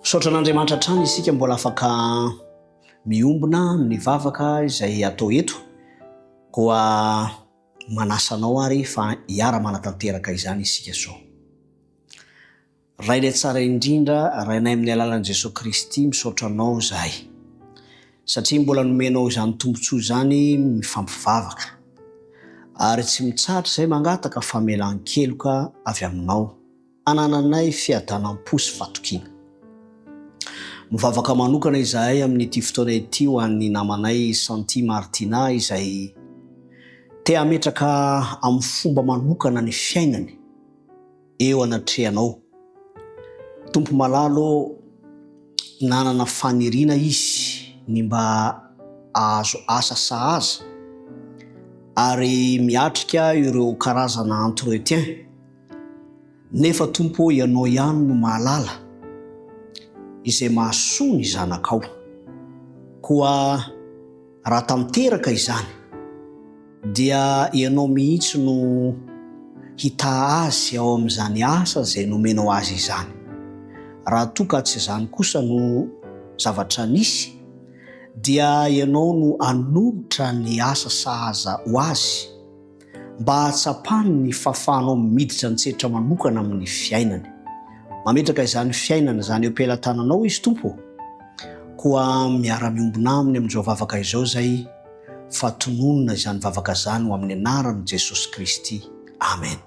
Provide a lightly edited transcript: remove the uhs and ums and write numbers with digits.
Misaotra an'Andriamanitra hatrany isika mbola afaka miombona amin'ny vavaka izay atao eto. Koa manasa anao ary fa hiara-manatanteraka izany isika izao. Rainay tsara indrindra, Rainay amin'ny alalan'i Jesoa Kristy, misaotra Anao izahay satria mbola nomenao izany tombontsoa izany mifampivavaka ary tsy mitsahatra izahay mangataka famelan-keloka avy Aminao hanananay fiadanam-po sy fatokiana. Mivavaka manokana izahay amin'ity fotoana ity ho an'ny namanay Santi Martina izay te hametraka amin'ny fomba manokana ny fiainany eo anatrehanao. Tompo malala ô, nanana faniriana izy ny mba hahazo asa sahaza ary miatrika ireo karazana entretien, nefa Tompo ô Ianao ihany no mahalala izay mahasoa ny zanakao. Koa raha tanteraka izany, Dia ianao mihitsy no hitaha azy ao amin'izany asa izay nomenao azy izany. Raha toa ka tsy izany kosa no zavatra nisy, dia ianao no hanolotra ny asa sahaza ho azy, mba hahatsapany ny fahafahanao miditra an-tsetra manokana amin'ny fiainany. Mametraka izany fiainana izany eo am-pelatananao izy, Tompo ô. Koa miara-miombona aminy amin'izao vavaka izao izay, fa tononina izany vavaka zany ho amin'ny anaran'i Jesosy Kristy. Amen.